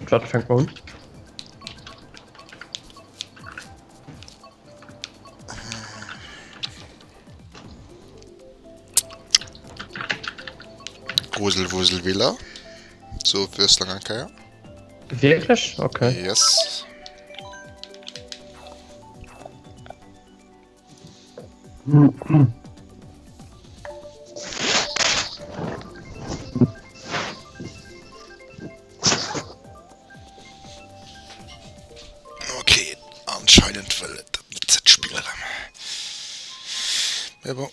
Mat wat fänkt mer un? Gruselwusel Villa. Zur Ofwiesslung eng Kéier. Wierklech? Okay. Yes. Okay, anscheinend wëll et dat net dat Spill erëm. Mee bon.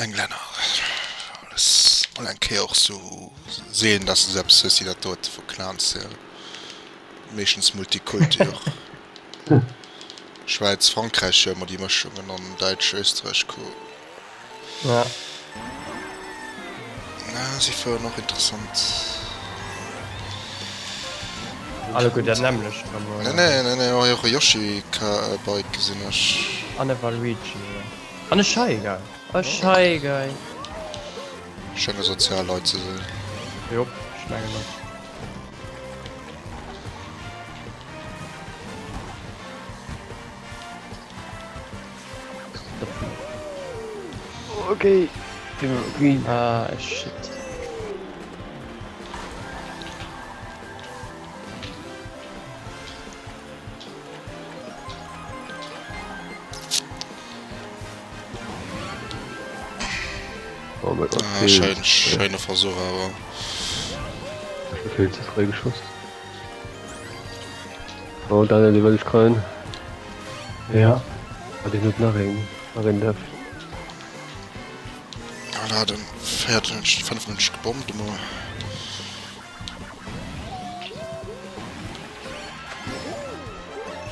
Englänner. Alles mol eng Kéier och sou seelen, dass de sou eppes hues wéi dat dote vu Clans hier. Meeschtens Multikulti och. Schwäiz, Frankräich jo ëmmer déi Mëschungen an Däitsch, Österreich, Co. Ja. Na, si fueren och interessant. Alleguer dat nämmlecht dann, oder? Nee, nee, nee, nee, och e Yoshi-Bike gesinn ech. An e Waluigi, jo. An e Shy Guy. E Shy Guy. Schénge sozial Leit ze sinn. Jop, ech mengen och. Okay. Green. Ah, shit. Oh mein Gott. Ah, schein, scheine Versuch awer. Viel zu früh geschossen. Oh, Daniel, die will ich rein. Ja. Ah, den huet nach een. Nach een Def. Voilà, den 94, 95 gebombt emol.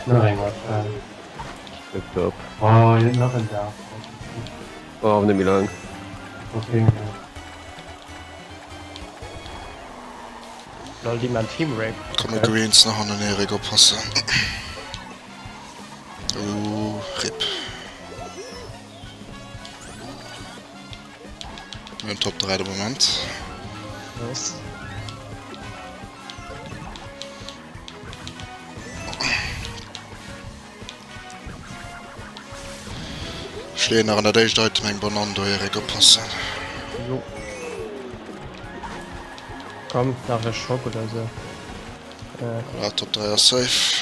Nach eng wat äh. Tip top. Oh, hier nach en Daf. Oh, awer net méi laang. Okay. Lol, déi man Team Rape. Komme Greens nach hannen Erik oppassen. Oh, RIP. Mir hunn Top 3 de Moment. Nice. Ech leeën nach an dat éischt Item eng Banann do, Erik, oppassen. Jo. Komm, nach e Schock oder sou. Voilà, Top 3 ass safe.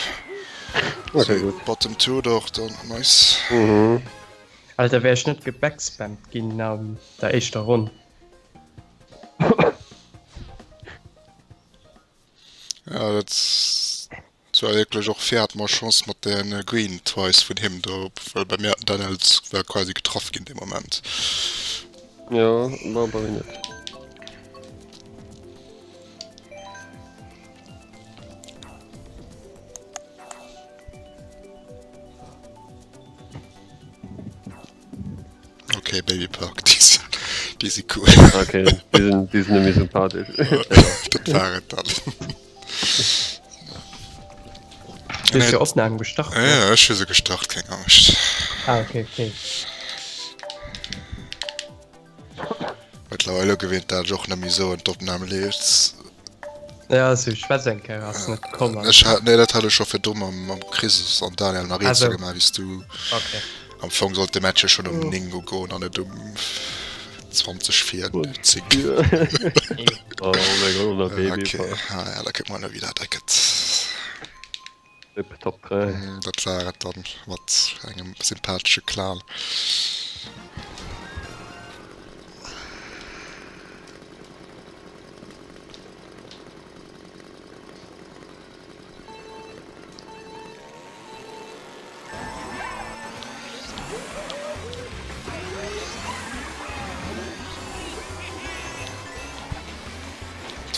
Okay, so, gut. Bottom 2 doch, dann nice. Mhm. Alter, wär ech net gebackspammt ginn an der éischter Ronn. Ja, dat war wierklech och fair, hat mer Chance mat den Green Twice vun him do, well bei mir Daniel war quasi getraff ginn dee Moment. Ja, war bei mir net. Okay, Baby Park, déi sinn, déi si cool. Okay, déi sinn, déi sinn méi sympathesch. Dat war et dann. Du hues jo Opnahm gestart. Ja, ja, ech hu se gestart, keng Angscht. Ah, okay, okay. Mëttlerweil ugewinnt, dat ech och net méi soen, d'Opnam leeft. Ja, also schwätz eng Kéier, ass net komm. Ech hat, nee, dat hat ech scho virdru mam, mam Chris an Daniel nach Ah, eenzel sou. gemaach, wéi s du. Okay. Am Fong sollt de Match jo schonn um 9 ugoen an net um 20 vir 10. Oh mein Gott, unser Baby. Okay, ah, ja, da kucke mer elo, wéi dat ergëtt. Rip Top 3. Dat war et dann mat engem sympathesche Clan.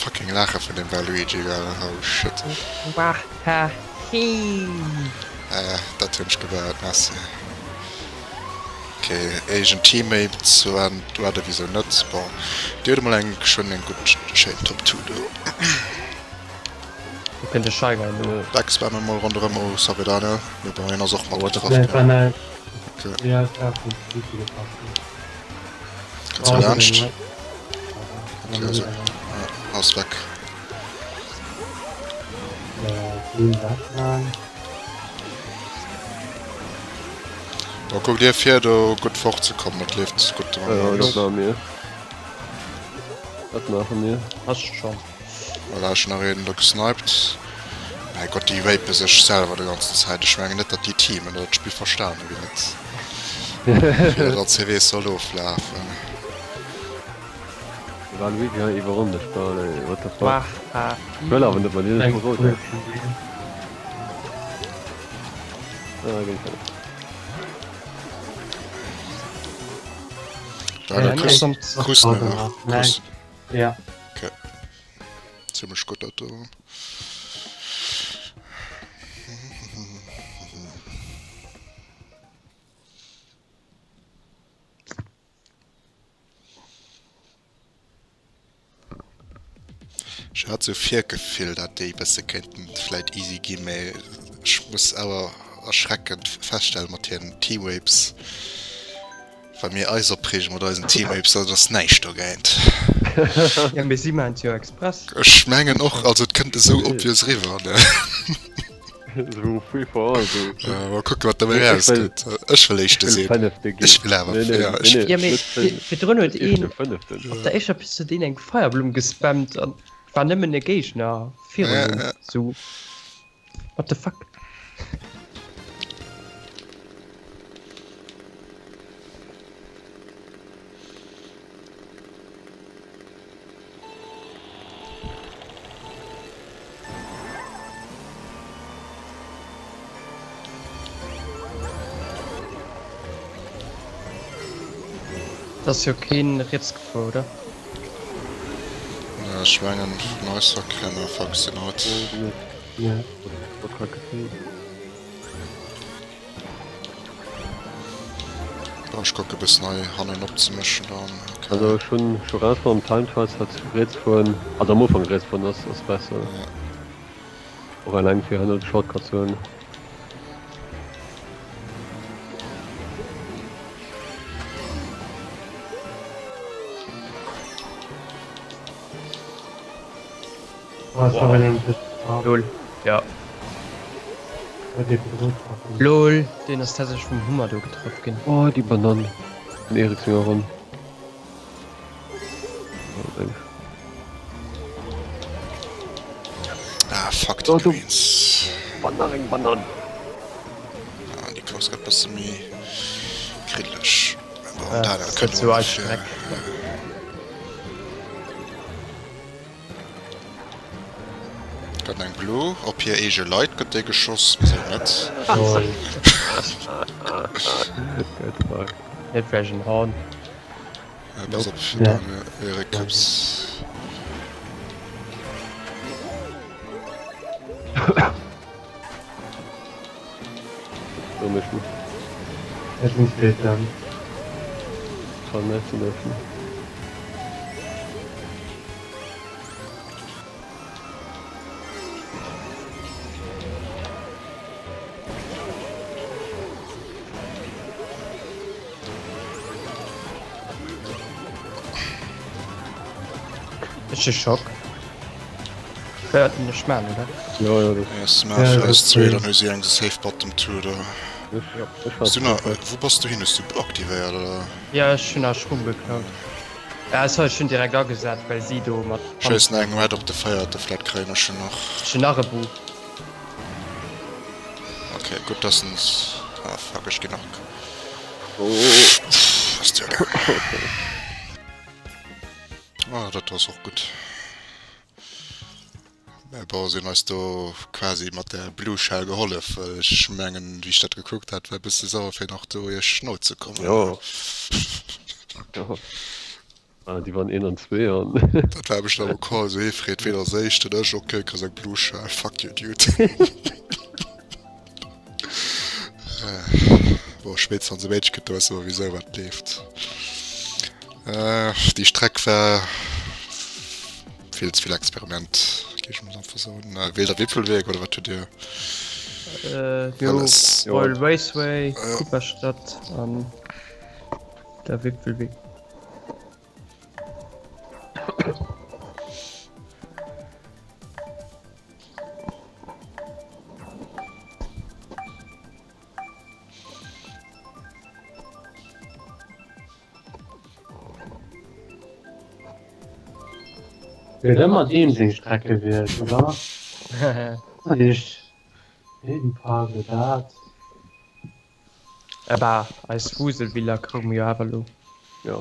Fucking Laache vun dem Waluigi, gell? Oh shit. Wahahi. Äh, dat hunn ech gewaart, merci. Okay, éigen Teammate zu an oder wieso net? Bon, déi huet emol eng schonn eng gutt schéin Top 2 do. Do kënnt de Shy Guy no. Backspammen mol ronderëm, oh sorry Daniel, mee bon hien ass och mat getraff Nee, ginn. war näischt. Okay. Ja, ech hat den Wiki gepasst. Kënns du laanscht? Okay, also. Ass weg. Green Batman. Da kuckt dir fir do gutt fortzekommen, dat leeft gutt de Ja, Moment. dat maache mir. Dat maache mir. Ass schon. Voilà, ech hunn nach een do gesniped. Mäi Gott, déi rape sech selwer de ganzen Zäit. Ech mengen net, datt déi teamen oder d'Spill verstanen hunn net, wéi dat als CW soll oflafen. Waluigi hei iwwerronnt ech bal ey, what the fuck. Ech wëll awer net mat dir, ech muss rot. Ah, géint net. Daniel, kriss, kriss du nach? Kriss. Ja. Okay. Ziemlech gutt dat do. Ech hat sou Virgefill dat déi bësse kéinten vläit easy ginn, mee ech muss awer erschreckend feststellen mat hiren Teamwapes, wa mir eis opreegen mat eisen Teamwapes, dat ass näischt dogéint. Ja mee si maachen et jo express. Ech mengen och, also et kënnt esou obvious eriwwer, ne? So free for all so. Ja, mal kucken wat dabei rausgeht. Ech wëll éischte sinn. Ech wëll awer nee, nee, ja, ech... nee, ja, mee, virdrun huet een op der éischter Piste huet een eng Feierblumm gespammt an war nëmmen e Géigner virun ja, him. Ja. So what the fuck? Dat ass jo keen riets gefuer, oder? Ech mengen vun eis war kener fucks not. Bon, ech kucke bëssen hei hannen opzemëschen dann. Okay. Also ech hunn scho rausfonnt am Time Trials dat riets fueren, also am Ufank riets fueren ass ass besser. Ja. Och eleng fir herno de Shortcut ze hunn. Lol, ja. Lol, deen ass tatsächlech vum Hummer do getraff ginn. Oh, déi Banann. Den Erik senger Ronn. Ah, fuck, déi Greens. Banann, eng Banann. Ah, déi Course gëtt bësse méi kriddeleg. Bon, Ah, da, da dat kënne sou mer als fir. Streck. Gëtt eng Blue op hir eege Leit gëtt déi geschoss, wisou net? Net vläicht en Horn. Ja, pass op, Daniel, Erik, ups. Ech hu Schock. Wäerten ech man, oder? Jo, jo, das. Yes, ma fir eis zwee, dann hu si eng safe bottom two do. Hues du nach, wou bass du hin? Hues du aktivéiert oder? Ja, ech hunn nach Schrumm geklaut. Ah, sorry, ech hunn direkt agesat, well si do mat. Schéissen eng Red op de véierte, vläit kréien ech en nach. Ech hunn nach e Bu. Ok, gutt dass en s. Ah fuck, ech ginn nach. Pff, ass duergaangen. Ah, dat ass och gutt. Mä bon, si hunn eis do quasi mat der Blue Shell gehollef, well ech mengen, wéi ech dat gekuckt hat, war e bësse sauer fir nach do iech no ze kommen. Jo. Jo. Ah, déi waren een an zwee an. Dat war bestimmt am Call esou, hee freet ween ass éischten, ech, ok, kriss eng Blue Shell, fuck you dude. Bon, spéitstens um Méindeg gëtt da wësse mer wisou wat leeft. Déi Streck war vill ze vill Experiment, géif ech mol einfach soen. Wéilt der Wipfelweg oder wat hutt Dir? Mir hu Royal Raceway, Cooperstadt an der Wipfelweg. Gëtt ëmmer deem seng Streck gewielt, oder? Ech Hidden Park oder dat. Bah, eis Wuselbiller kroume mer jo awer elo. Jo.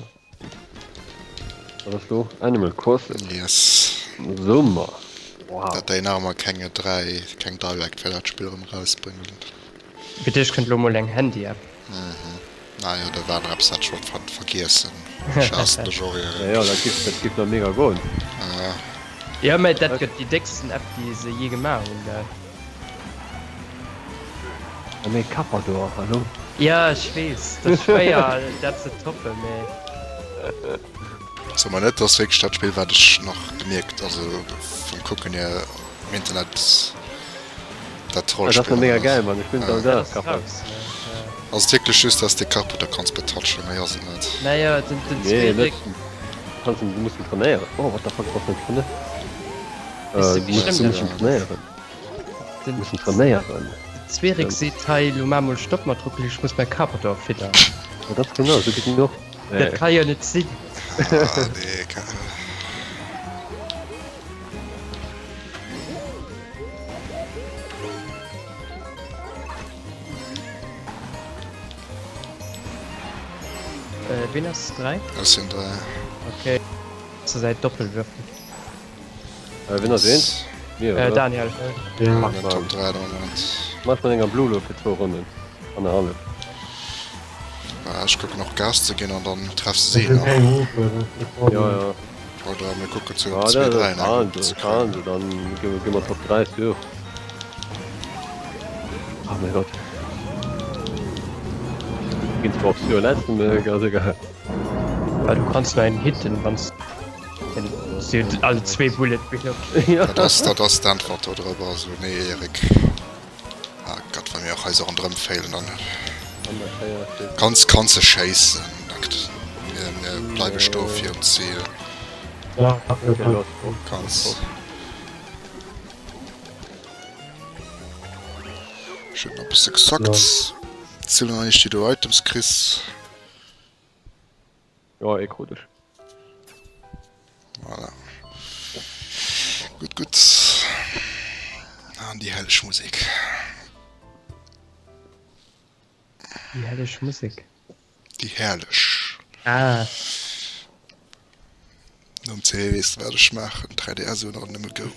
Wat ass lo? Animal Crossing. Yes. Summer. Wow. Dat déi nach ëmmer keng E3, keng Direct fir dat Spill erëm erausbréngen. Fir dech kënnt lo mol eng Handy-App. Mhm. Naja, da war nach eppes, hat ech wollt ver vergiessen. Ech haassen de Genre. Ja, ja, dat giff, dat giff nach mega goen. Ja. Jo, mä dat gëtt déi décksten App, déi se jee gemaach hunn, gell? Ja, mee Carpador, hallo? Ja, ech weess, dat ass schwéier, dat ze toppen, mee. So mer net, dat ass wierklech dat Spill, wat ech nach gemierkt, also vum Kucken hier um Internet. Dat Ah, dat ass mega geil, Mann. Ech spillen all Dag Carpador. Ass et wierklech just, dass de Carpador kanns betatschen? Méi ass et net. Naja, den, den Nee, net. Kanns du muss en trainéieren. Oh, what the fuck, was net trainéieren? Weess Äh, du, wéi du schlëmm muss dat en ass? trainéieren. Den, Muss en trainéieren. den Zweeréck seet hei, lo maach mol Stopp mat Rocket League, ech muss mäi Carpador fiddern. Ja, ganz genau, sou geet mir och. Dat ka jo net sinn. Ah, nee, ka. Äh, wien ass 3? Ech sinn 3. Okay. Ze säit Doppelwürfel. Äh, wien ass 1? Mir, Äh, oder? Daniel. Ja. Mach Top mal. 3 de Moment. Mach mat enger Blue lo fir zwou Ronnen. Annerhallef. Ah, ech kucken och Gas ze ginn an dann treffs de Ech si hunn nach. keng Hupe, dat ass de Ja, Problem. ja. Oder mir kucken zu Ah, 2, dat 3 nach ah, ze kann kréien. se, dann gi gi mer Top 3 sûr. Oh mein Gott. Ginn zwar op sûr letzten, mee ass egal. Ah, du kanns nur einen hitten, wanns si hunn alle zwee Bullet Bill, okay. Ja. Dat ass, dat ass d'Äntwert do drop. Also nee, Eric. Ah Gott, wa mir och hei sou ronderëm failen, dann kanns, kanns de schéissen. Mir, mir bleiwe stoe virum Zil. Ja, Okay, Kanns. Ech hunn nach e bësse gesackt. Zill nach eréischt, déi du Items kriss. Jo, ee krut ech. Voilà. Gutt, gutt. An déi helleg Musek. Déi helleg Musek. Déi herrlech. Ah. Nom CW weess de wat ech maachen. 3DS un an nëmme go.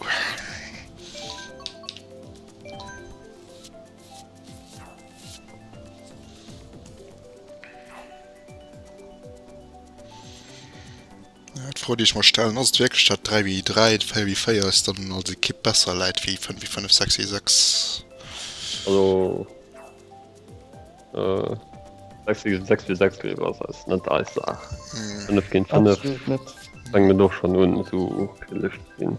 D'Fro déi ech mer stellen, ass et wierklech dat 3 wéi 3, 4 wéi 4 eis dann als Ekipp besser läit wéi 5 wéi 5, 6 wéi 6? Also 6 wéi 6 wéi 6 gleef ass eis net eis Saach. 5 géint 5 Absolut net. fänkt et och schonn un esou killeg ze ginn.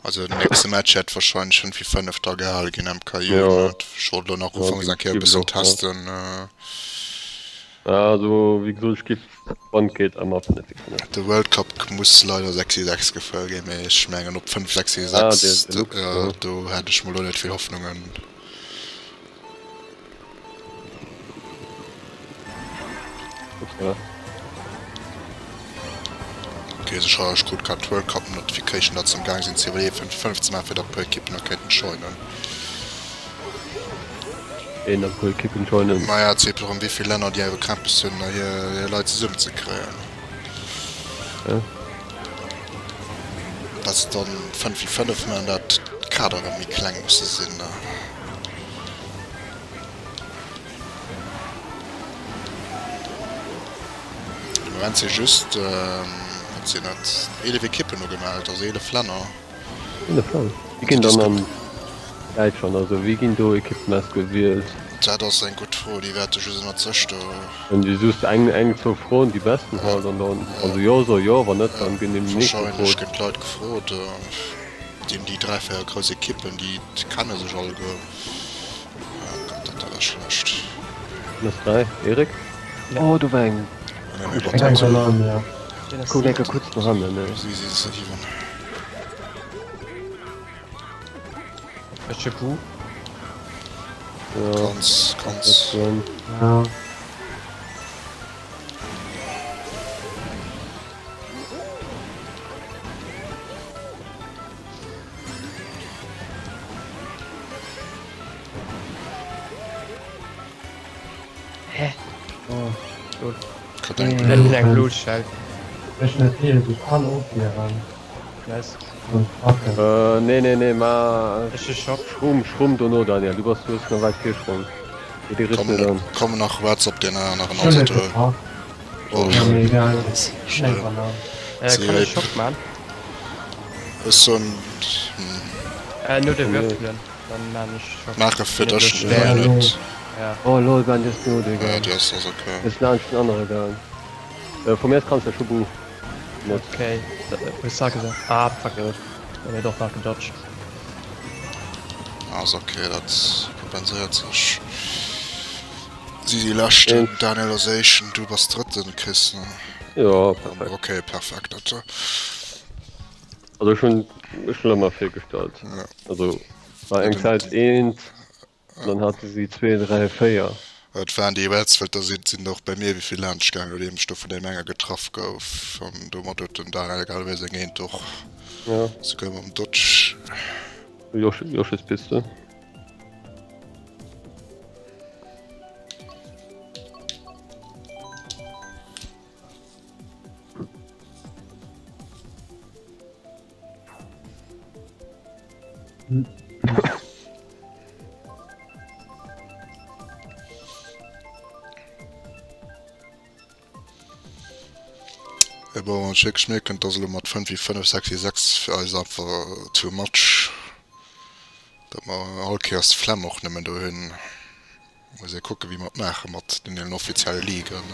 Also den nächste Match hätt wahrscheinlech 5 wéi 5 da gehale ginn, MKU. Jo. Ech wollt elo nach Ja, ufanks eng Kéier e ginn bëssen och, ja. testen. Ja, also wéi gesot, ech giff wann et geet ëmmer 5 wéi 5. De World Cup muss leider 6 wéi 6 gefëllt ginn, mee ech mengen op 5, 6 wéi Ah, 6, de Deluxe, jo, ja. do hätt ech mol elo net vill Hoffnungen. Upsala. Okay, sech ech krut grad d'World Cup Notification, datt se am Gaang sinn ze iwwerleeën 5 5 ze maachen, fir datt e puer Ekippen nach kéinten joinen. Een a puer Ekippen joinen. Maja, et geet drëm wéivill Länner déi awer Krampes hunn hir hir Leit zesummen ze kréien. Ja. Datt se dann 5 wéi 5 maachen, dat d'Kadere méi kleng musse sinn. De Moment si just, wat sinn dat, 11 Ekippen ugemellt, also 11 Länner. 11 Länner? Wéi ginn dann an Däitschland, also wéi ginn do Ekippen ausgewielt? Dat ass eng gutt Fro, déi wäerte just ënnert sech do. Wenn déi just eng, eng, zwou froen, déi beschten halt, an dann, also jo so jo, wann net, dann ginn déi nächst Wahrscheinlech gefrot. ginn d'Leit gefrot, deen déi 3, 4 grouss Ekippen, déi kenne sech alleguer. Oh Gott, dat war schlecht. Plus 3, Erik? Ja. Oh, do war eng. Eng Kolonn, ja. Kuck enker kurz no hannen, ne? Si si se iwwen. Ech hu Gu. Ja. Ganz, ganz. Ja. Lol. Kritt eng Eng Blue. eng Blue Shell. Ech net vill, sech all ofwieren. Nice. Sonst packen. Äh, nee, nee, nee, ma Ech hu Schock. Schrumm, schrumm dono, Daniel. Du bass, du hues nach wäit Virsprong. Geh déi Riss net Kommen, an. kommen nach Reds op den aneren Ech hun net also gepackt. Oh, Ja, mee egal. Schnell. Eng Banann. Äh, Si kann ech rape. Schock man? Ech soen, hm. Äh, no de Würfelen. Dann man ech Schock. Maache fir Wenn et dech lo nee, schwer net. Ja. Oh lol, Ben, déi ass no dir Ja, gaang. déi ass, ass okay. Déi ass laanscht den anere gaang. Äh, vu mir aus kanns de scho bu. Net. Okay, wou sage se? Ah, fuck. Ja. Dann huet och nach gedodged. Ass okay, dat kompenséiert sech. Si si leschten, Daniel ass éischten, du bass drëtten, Chris, ne? Jo, perfekt. Okay, perfekt, dat. Also ech hunn ech hunn ëmmer virgestallt. Ja. Also war eng Zäit eent, dann hate si zwee, dräi, véier. Et waren déi Reds, well da sinn sinn och bei mir wéivill laanscht gaangen, nodeem ech do vun deem enger getraff gouf. An domat huet den Daniel egal wéi seng Eent och Ja. souguer mam Dodge. Josh, Joschespiste. Ey bon, wann ech wierklech mierken, et ass elo mat 5 wi 5, 6 wi 6 fir eis einfach too much, datt mer all Kéiers d'Flemm och nëmmen do hunn. Muss ee kucken wéi mer et maache mat den offizielle Ligen.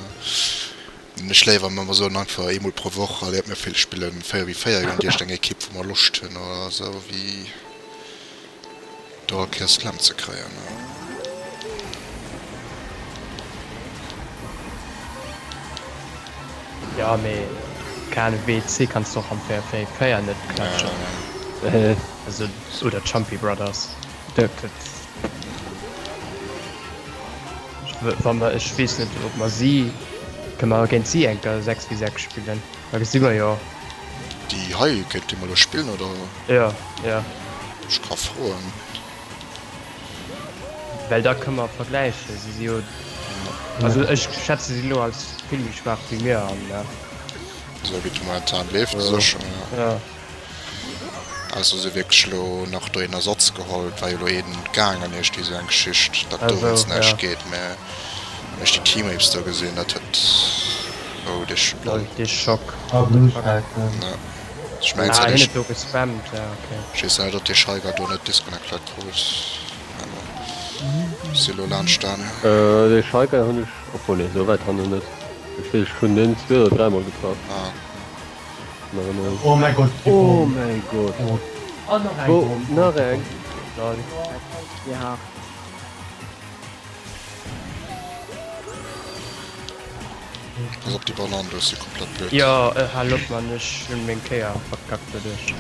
Ech léiwer wa mer soen einfach eemol pro Woch, allez mir vill spillen 4 wi 4 géint iergend eng Ekipp wou mer Loscht hunn oder esou wéi do all Kéiers d'Flemm ze kréien. Jo mee keng Ahnung WC kanns de och am 4 wi 4 net klatschen also oder Chumpy Brothers. Dat Wa mer, ech weess net, ob mer si, kënne mer géint si eng Kéier 6 wi 6 spillen, da gesi mer jo. Déi hei géint déi mer elo spillen, oder? Jo, jo. Ech ka froen. Well da kënne mer vergläichen. Si si jo, also ech schätze si elo als vill méi schwaach wéi mir an. Esou wéi et momentan leeft, sécher, jo. Jo. Also se wierklech elo nach do een Ersatz geholl, et war jo elo een gaangen iergdwéi sou eng Geschicht, datt dowéinst näischt geet, mä wann ech déi Teammates do gesinn, dat huet, oh dee Sch Lol, dee Schock. Ja, ech mengen Ah, et hien hätt huet do gespammt, ja ok. Ech weess net ob dee Scheiger do net Disconnect vläit krut, mä bon, si elo laanscht Daniel. Dee Scheiger hunn ech, obwuel nee, sou wäit hannen net, ech weess ech hunn deen zwee oder dräimol getraff. Ah. Oh mein Gott, die Oh Bomb. mein Gott. Oh. Oh, nach eng Wo, Bomb. nach eng. Lol. Ja. Pass op déi Banan do, ass jo komplett blöd. Jo, hal op man, ech hunn meng Kéier verkackt doduerch.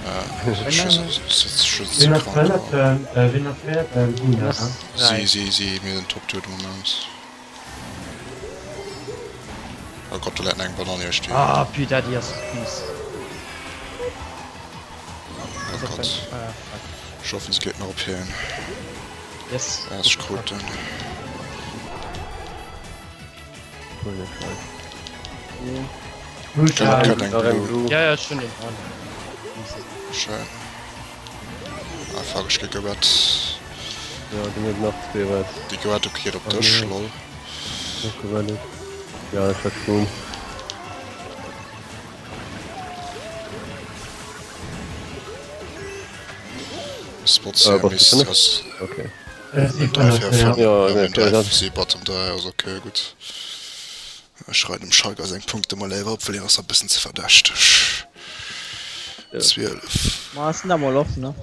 Wien ass fënneften? Wien ass véierten? Gina, ne? Si, si, si, mir sinn Top 2 de Moment. Oh Gott, do läit nach eng Banann iergdwéi. Ah putain, déi ass fies. Oh Gott. Ah fuck. Ech hoffen se geet nach op hien. Yes. Ah, ech krut en. Kënnt eng Blue. Ja, ja, ech hunn en. Easy. Schéin. Ah fuck, ech gi gewett. Ja, den huet nach zwee Reds. Déi gewett ok geet op dech, lol. Noch gewettet. Ja, ech hat schon. Spots Äh, hier bass du misst fënnef? ass. Okay. Ech si 3 fënnef, 4 ja. 5 Ja, ja, nee, mir okay, 3 dann. si bottom 3 ass ok gutt. Ech schreiwen dem Schalke seng Punkte mol léiwer op, well hien ass e bëssen ze verdächteg. Ja. 12. Ma ech sinn da mol off, ne?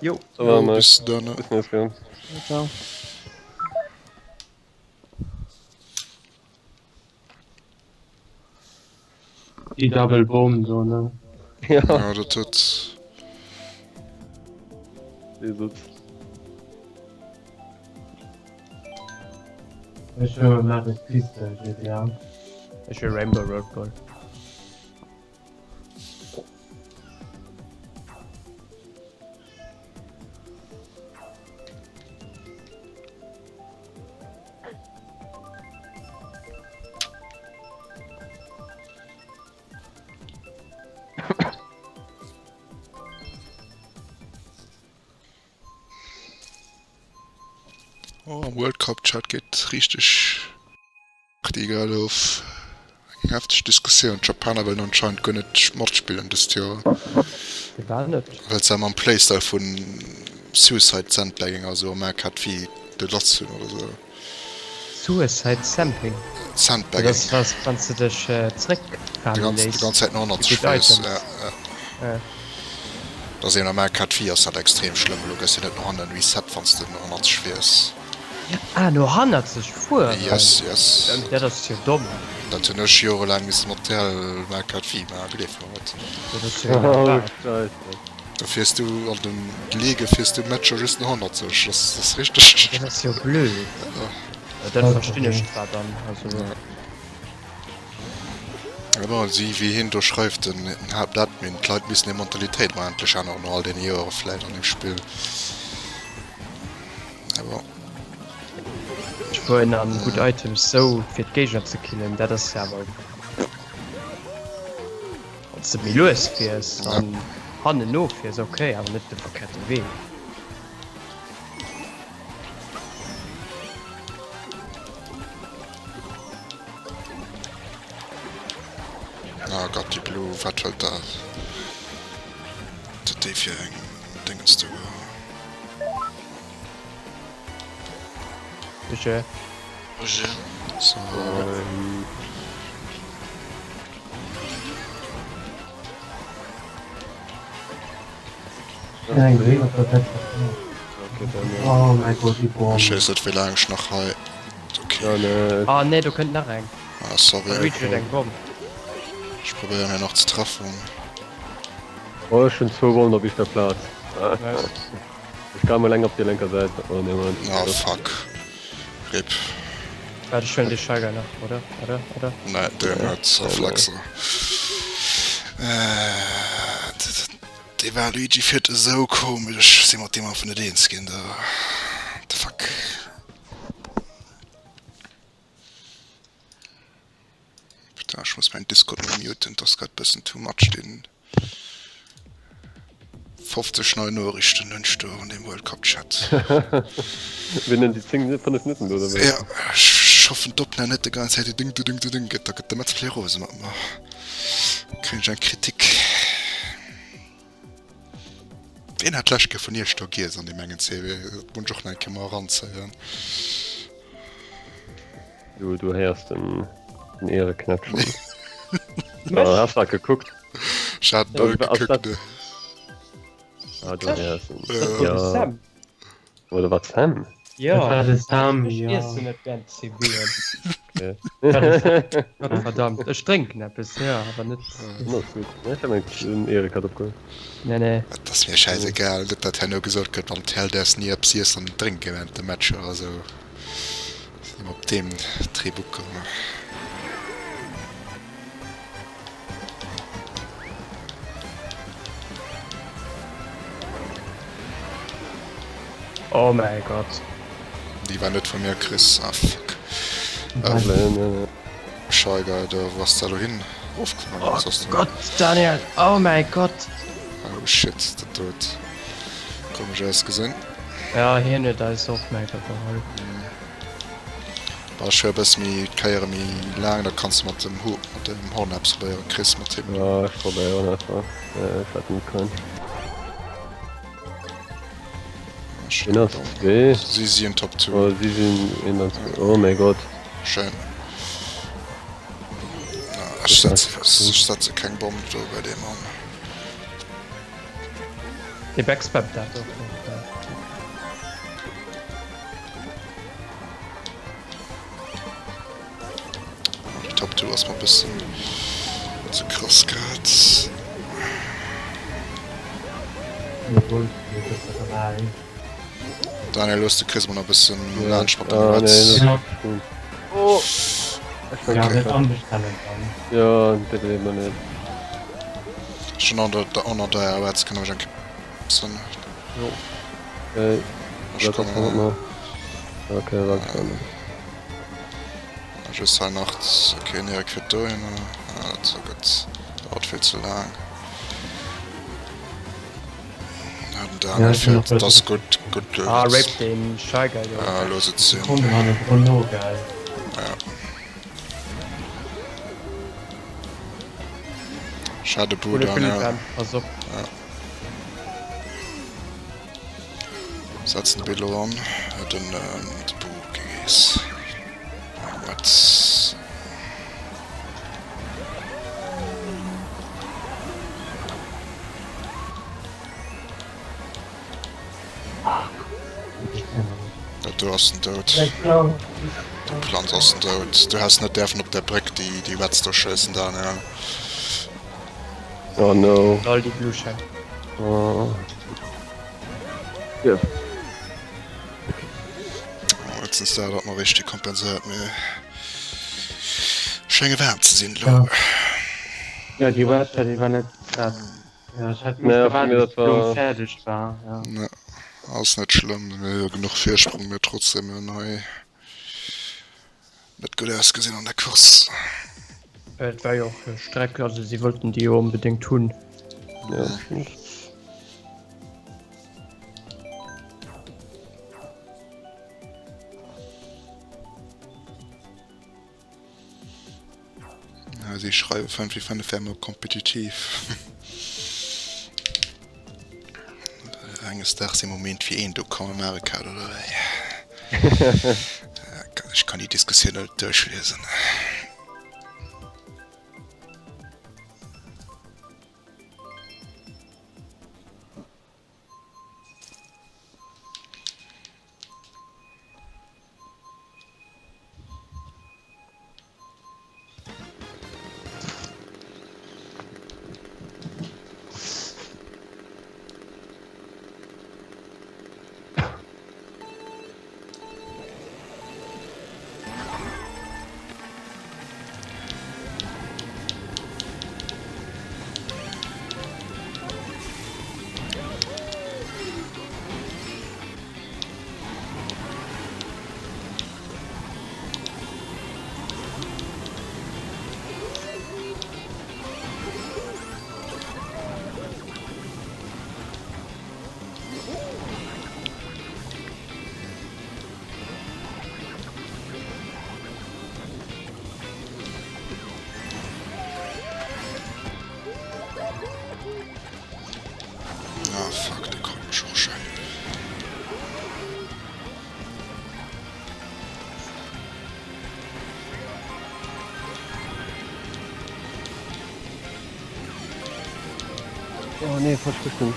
Jo. Ça va, Jo, Max. bis dann. Bis nächst Kéier. Ciao. Déi Double Bomb do, ne? Ja. Ja, dat huet. Dee Sutz. Ech hu Magic Pistol GTA. Ech hu Rainbow Road geholl. World Cup Chat geet richteg déi geil of. Eng hefteg Diskussioun. D'Japaner wëllen anscheinend guer net matspillen dëst Joer. Firwat net? Well se mam Playstyle vun Suicide Sandbagging a sou am AKV de lass hunn oder sou. Suicide Sampling? Sandbagging. Dat ass wann s de dech zeréckfale léiss. Déi ganz Zäit no 180 fiers. Ja, ja. Dat ass eben am AKV ass dat extrem schlëmm. Elo gëss de net no hannen reset wann s de no 180 fiers. Ah, no hannerzeg fueren? Yes, yes. Dat ass jo domm. Dat hunn ech jorelaang misse mat TL Mario V maachen, gleef mer et. Dat ass jo iwwerhaapt wat. Da fiers du an den Ligue fiers du Matcher just no hannerzeg, dat ass richteg. Dat ass jo blöd. Dat verstinn ech zwar dann, also. Mä bon, si wéi hien do schreift, den Haaptadmin, d'Leit missten hir Mentalitéit mol endlech änneren no all deene Joere vläit an deem Spill. Ech fueren an gutt Items sou fir d'Géigner ze killen, dat ass jo awer wann s de méi lues fiers an hannen no fiers ok, awer net de verkehrte Wee. Oh Gott, déi Blue, wat wëllt dat? Wat huet déi fir eng Dingens do? Roger. Roger. So. Oh mein Gott, die Bombe. Ech weess net wéi laang ech nach hei. Okay. Ah nee, do kënnt nach eng. Ah sorry. Luigi huet eng Bomm. Ech probéieren hei nach ze treffen. Oh ech hun zwou Bommen op éischter Plaz. Ech kam eleng op déi lenker Säit. Oh nee Moment. Ah fuck. Rip. Waart ech huelen dee Shy Guy nach, oder? Oder? Oder? Nee, deen huet Reflexer. Dee Waluigi fiert esou komesch, ech si mat deem einfach net eens ginn do. What the fuck. Putain, ech muss mäin Discord mol muten, dat ass grad bëssen too much deen 50 nei Noriichten hunn ech do an deem World Cup Chat. Wien denn déi 10, 5 Minutten do oder wéi? Ja, ech hoffen d'Opnam net de ganz Zäit dudung dudung dudung gëtt, da gëtt de Metz rose mat mer. Kréien ech eng Kritik. Wien hat d'lescht Kéier vun iech do giess an deem engen CW? Dat muss ech och nach eng Kéier mer eranzéien. Du, du héiers den, den Eere knätschen. Ah, hast du gekuckt? Ech hat null gekuckt, ne. Ah, du héiers den. Dat war de Sam. Oder war Sam? Ja. Dat war de Sam, Ech ja. iessen net während CBen. Okay. Gott verdammt, ech drénken eppes, ja, awer net. No, ist gut. Ech hat mengt, den Erik hat opgeholl. Nee, nee. Et ass mir schäisegal, net dat herno gesot gëtt, wann d'Hell däerfs ni eppes iessen an drénke während dem Match oder sou. Sinn op deem Trip ukomm. Oh mäi Gott. Déi war net vu mir, Chris. Ah fuck. Nee, nee, nee. Shy Guy, do wou ass dat elo hin? Ofgefallen Oh ass ass Gott, Daniel, oh mäi Gott. Oh shit, dat do huet komesch ausgesinn. Ja, hien huet eis och méi geholl. Bah, ech huer e bësse méi d'Kéiere méi laang, da kanns de mat dem Hu mat dem Horn eppes probéieren, Chris, mat him. Ja, ech probéieren einfach. Ech hat net kein. Een ass zwee. Si si en Top 2. Oh, si sinn een an zwee. Oh mäi Gott. Schéin. Ech setze ech setze keng Bomm do bei deem an. Dee backspammt dat och nach. Top 2 ass mer bëssen ze krass grad. Daniel hues de Chris mol nach bëssen laanscht mat dem Reds. Oh. Ja, net anbestellen dann. Ja, dat leet mer net. Schon an der an der Reds kann ech eng Bëssen. Jo. Okay. Ech kommen. Okay, wart schon. Just hei nach, okay, den Erik fiert dohinner. Ah, dat gëtt dauert vill ze laang. Den Daniel fährt, das ass gutt, gutt Ah, rape den Shy Guy do. Ah, looss et sinn. Komm han e Bruno, geil. Ja. Schade Bu, Daniel. Pass op. Ja. Setzen de Billo an. Den, ähm, de Bu, GG's. What? Dat do ass den Doud. De Plant ass den Doud. Du häss net däerfen op der Bréck déi déi Wetz do schéissen, Daniel. Oh no. Lol, déi Blue Shell. Oh. Yes. Oh, jetzt sinn se dat nach richtig kompenséiert, mee schénge waarm ze sinn elo. Ja, déi Wetz, déi war net dat. Ja, ech hat Naja, just vun gewaart, mir bis dat d'Blumm war. fäerdeg war. Ja. Ne, ass net schlëmm, mir hu jo genuch Virsprong, mee trotzdem hunn hei net gutt ausgesinn an der Course. Et war jo och hir Streck, also si wollten déi jo onbedéngt hunn. Ja, dat stimmt. Ja, si schreiwe 5 wie 5 wär mol kompetitiv. Enges Daags ee Moment fir een do komm Mario Kart oder wéi? Ech kann déi Diskussioun net duerchliesen. Ah fuck, de krut mech och schéin. Oh nee, falsch Richtung.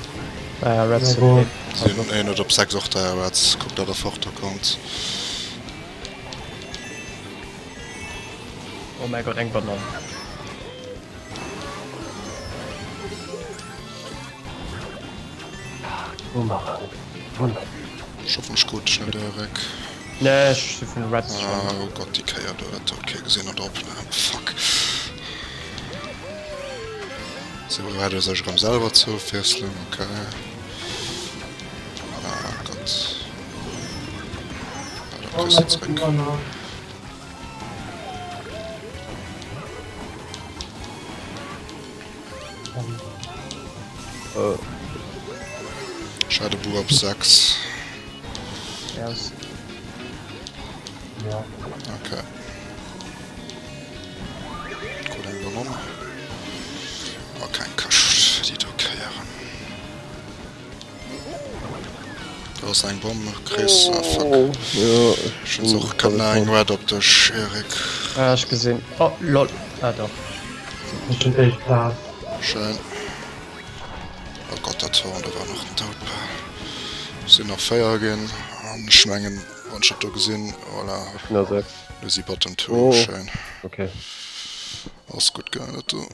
Ah ja, Reds okay. Sinn een huet op 6 och der Reds, kuckt dat der fort do kommt. Oh mäi Gott, eng Banann. Bumerang. Wunder. Ech hoffen ech krut dech net Eric. Nee, ech si vun Reds schon. Ah, oh Gott, déi Kéier do, dat huet kee gesinn an der Opnahm. Fuck. Sou, elo hätt e sech erëm selwer zoufwiesselen, okay. Ah Gott. Ah, da kriss de zréck. Schade Bu op 6. Yes. Ja. Okay. Krut eng Banann. Oh, keng Këscht, déi do kéieren. Do ass eng Bomm, Chris. Ah, fuck. Ja, Ech hunn se och. Kënnt nach eng Red op dech, Eric. Ah, ech gesinn. Oh, lol. Ah, doch. Ech hunn éischt Plaz. Schéin. Oh Gott, dat Horn, do war nach den Doud bal. Sinn nach 4 ginn. An ech mengen, wann ech dat do gesinn, voilà. Ech sinn a 6. Do si Bottom 2. Oh. Schéin. Okay. Ass gutt gaangen, dat do.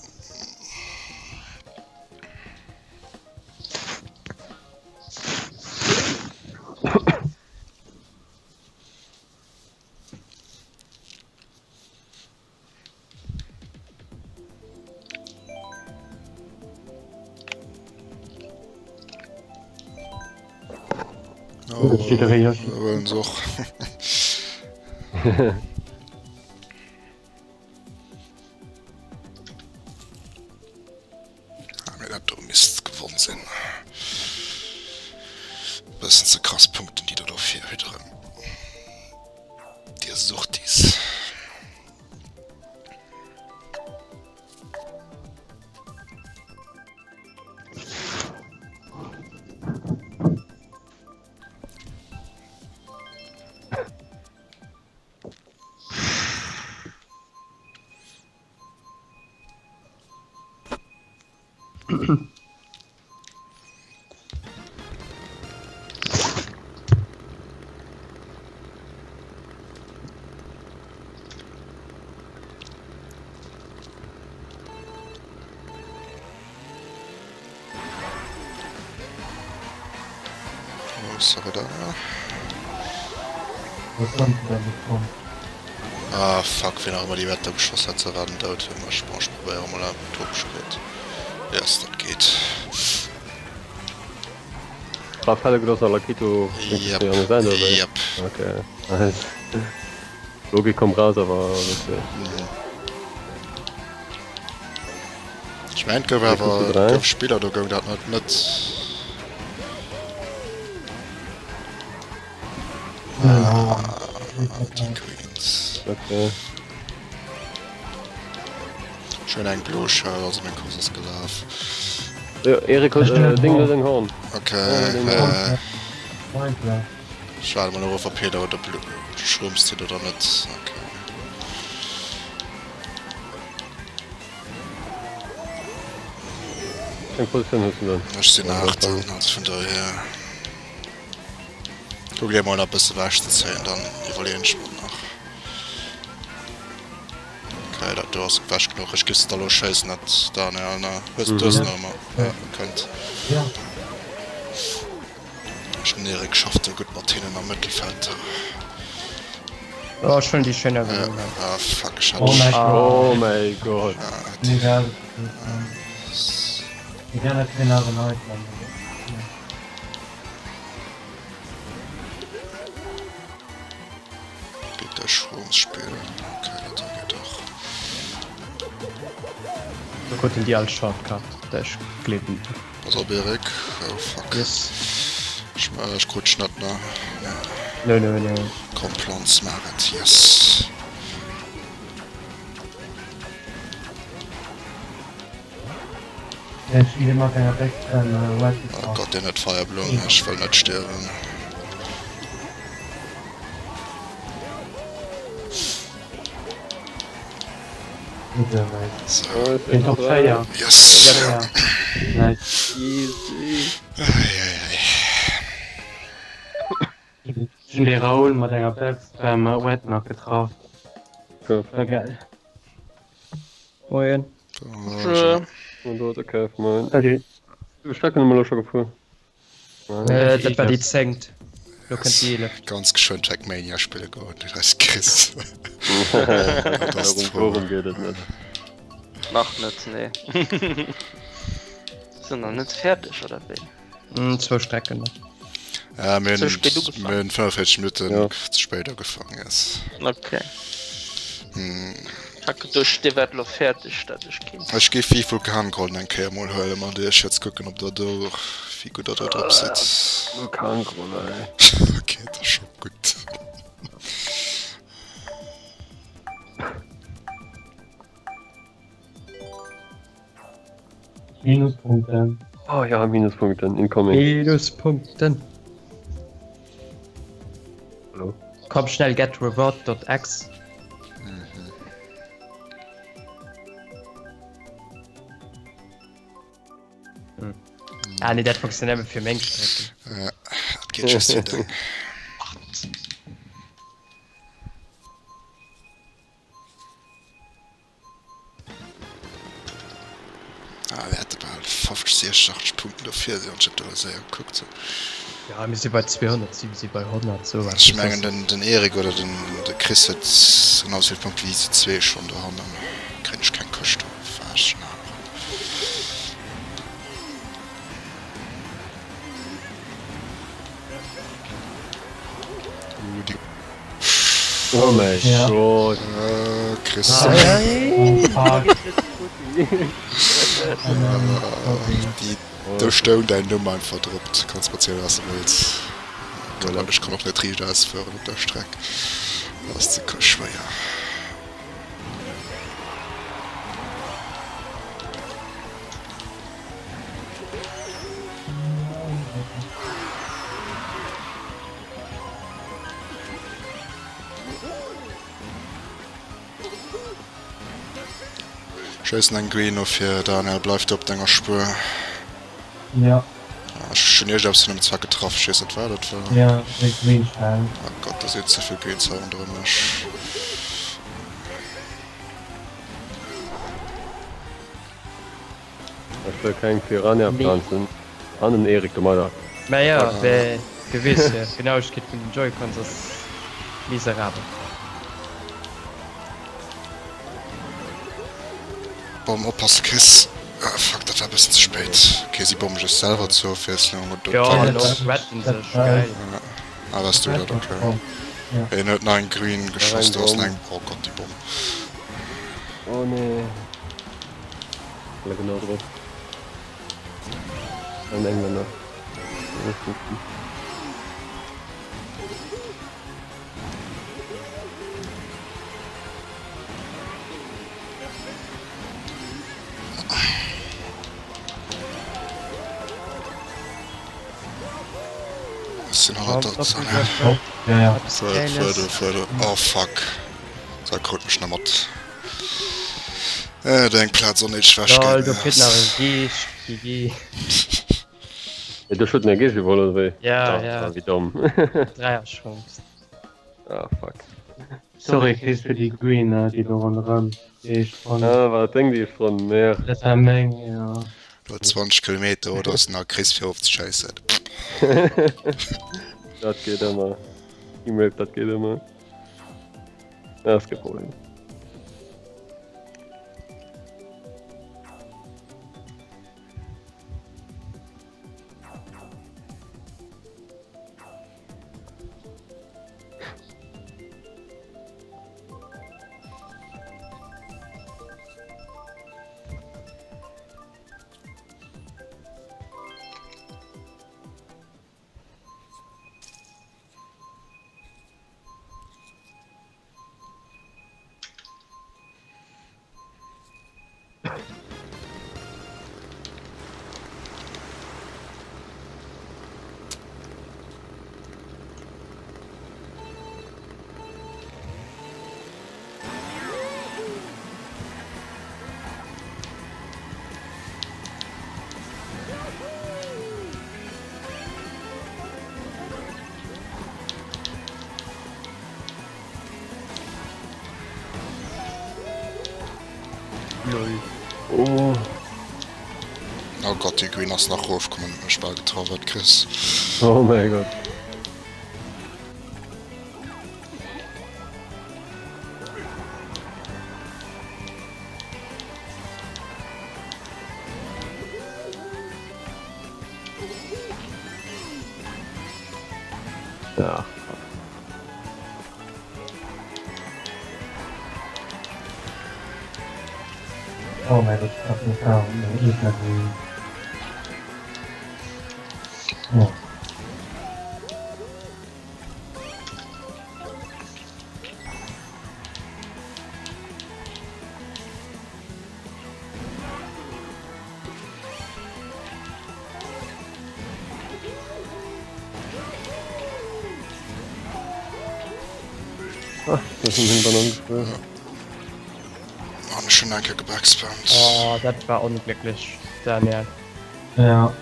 Oh, wëllen se och. Ah, mee dat do misst gewonn sinn. bëssen ze krass Punkten, déi der do virhudderen. Dir Suchtis. Oh, sorry da. Was haben sie da bekommen? Ah, fuck, wien auch immer die Wette geschoss hat, se waren dout. Ech probéiere mol awer Topsport. Yes, dat geet. War Fälle genoss a Lakito Yep, yep. Okay. Nice. Logik komm raus, awer wéi. Ech mengen et gouf awer et gouf Spiller do goung dat net net. Ah, déi Queens. Okay. Schon eng blo Schell, also meng Course ass gelaf. Jo, Erik huet äh, Ding net eng Horn. Okay, äh, ech waarde mol of, ob Peter oder Blu Schrumps zitt oder net. Okay. Eng Positioun hues du dann? Ech sinn 8, also vun dohier. Kuck dir mol nach bësse wech ze zéien, dann iwwerleeën ech mer nach. Okay, dat do ass wech genuch. Ech giff se da lo schéissen, dat Daniel, ne? Hues du hues nach ëmmer? Ja, kënnt. Ja. Ech den Erik schafft jo gutt mat hinnen am Mëttelfeld. Oh, ech huelen déi schéin Ja, Erwähnung. ah fuck, ech hat. Oh mäi Gott. Oh mäi Gott. Ah, Egal. Egal, dat sinn awer nei. Bitte Schwungsspiel. Okay, dat do geet och. Do kruten déi all Shortcut, ech gleewen. Pass op Eric. Oh fuck. Yes. Ech, äh, ech krut Schnëtt, ne? Nö, nö, nö. Komm, Planz, maach et. Yes. Oh Gott, deen huet Feierblumm. Ech wëll net stierwen. So. Yes. Eieiei. De Raoul mat enger Backspam Wetner getraff. War geil. Moien. Salut. Strecken hu mer elo scho gefuer. Äh, dat war déi zéngt. Lo kënnt déi eeleft. Ganz geschwënn Trackmania spille goen, du eis Chris. Worum geet et net? Nach net, nee. Sinn nach net fäerdeg, oder wéi? Mm, zwou Strecken nach. Ja, mir Ze hunn spéit ugefaangen. mir hunn 45 Minutten Ja. ze spéit ugefaangen, yes. Okay. Hm. Ich hab geduecht, dir wärt lo fertig, dat ech keen. Ech géif wéi Vulkangrollen eng Kéier mol huelen mat iech jetzt kucken ob der do wéi gutt der do drop sidd. Vulkangrolle, ey. Okay, dat ass scho gutt. Minuspunkten. Oh ja, Minuspunkten, incoming. Minuspunkten. Hallo? Komm schnell, get reward.x. Hm. Ah nee, dat funktioniert nëmme fir meng Strecken. Ja, dat geet just fir deng. Ah, mir hätte bal 50, 60, 80 Punkten dofir sinn, ech hab do séier gekuckt. Ja, mir si bei 200, si si bei 100, sou Ech mengen den, den Erik oder den, de Chris huet genau esou vill Punkte wéi se zwee schonn dohannen. Kréien ech keng Këscht op, war ech den aneren. Uh, déi. Oh mäi Ja. Gott. Äh, Chris. Ah, Déi, do stoung däin Numm einfach drop. Du kanns mer zielen, wat s de wëlls. Well ech kann och net riicht ausfueren op der Streck. Dat ass ze schwéier. Schéissen eng Green of fir Daniel, bleif do op denger Spuer. Ja. Ech hunn iergendeppes vun dem zwar getraff, ech weess net wat et war. Ja, déi Green Shell. Oh Gott, do sinn ze vill Greens hei ronderëm mech. Ech wëll keng Piranha Planzen an den Erik domadder. Mä jo, wéi du weess jo, d'Genauegkeet vun den Joy-Cons ass miserabel. Bomm, oppasse Chris. Ah fuck, dat war e bëssen ze spéit. Ok, si bommen sech selwer zur Ofwiesslung. Jo, an och retten sech, geil. Ah, wars du dat? Ok. Hien huet nach eng Green geschoss, do ass nach eng, oh Gott, déi Bomm. Oh nee. Alle genau drop. Ein Engländer. Sinn hannert der Zange. Ja, ja. Fuer, fuer, oh fuck. Da krut mech nach mat. Äh, do eng Plaz onnéideg wech Lol, do fiert nach e Geescht, GG. Ja, do huet en e Geescht iwwerholl, oder wéi? Ja, ja. Ah, wéi domm. Dräierchance. Ah, fuck. Sorry Chris fir déi Green, déi do ronderëm déi éischt Ronn. Ah, war dat deng déi éischt Ronn? Merde. Dat war meng, jo. Lo 20 Kilometer oder ass nach Chris fir ofzeschéissen. Dat geet ëmmer. Team Rape, dat geet ëmmer. Dat ass kee Problem. Lol. Oh. Oh Gott, déi Green ass nach rof komm an huet mech bal getraff, wat Chris. Oh mäi Gott. Ja. Oh mein Gott, ich hab nicht da und ich mehr grün. Oh. Ah, das sind Bananen gefuer. An ech hunn eng Kéier gebackspammt. Oh, dat war onglécklech, Daniel. Ja.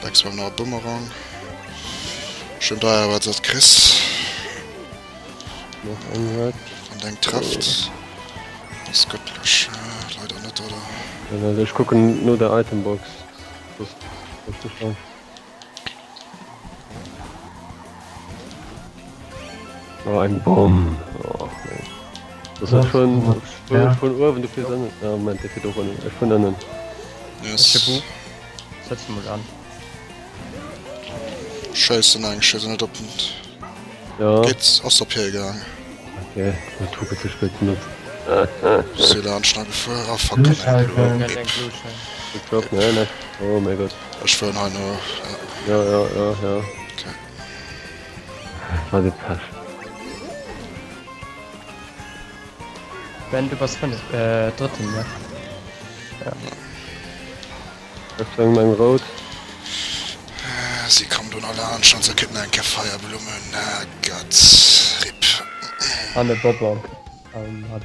Backspam nach e Bumerang. Schön deier, wat dat Chris. Nach eng Red. Wann deng trefft. Ass göttlech. Leider net, oder? Also ech kucken no der Itembox. Soss ass sicher. Oh, eng Bomm. Oh, nee. Das ass schon, schon, schon uewen, du fiers ënnen. Ah, Moment, dee fiert och ënnen. Ech fueren ënnen. Yes. Setz mol an. Schéissen eng, schéissen net op den. Ja. Geet, ass op hie gaang. Okay, ech hu ze spéit benotzt. Si laanscht na gefuer. Ah fuck, an eng Blo. Good job, ne, ne. Oh mein Gott. Ech fueren hei no. Ja, ja, ja, ja. War de Pech. Ben, du bass fënnef, äh, drëtten, ne? Ja. Ech bréng meng rout. Si komm do nach laanscht an se kritt nach eng Kéier Feierblummen. Ah Gott, rip. An e Bonbon. An hat.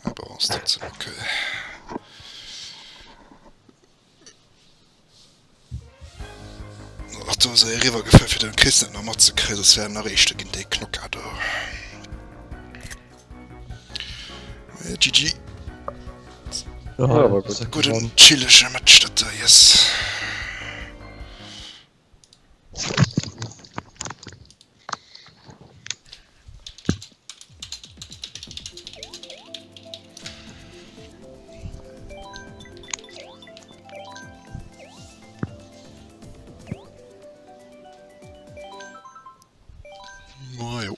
Awer ass trotzdem okay. Ach, do ass er eriwwer gefuer fir den Chris net nach matzekréien, soss wär en nach éischter ginn, dee Knocker do. Äh, GG. Ja, Ja, war gut. Gudden chillege Match dat da, yes. Majo.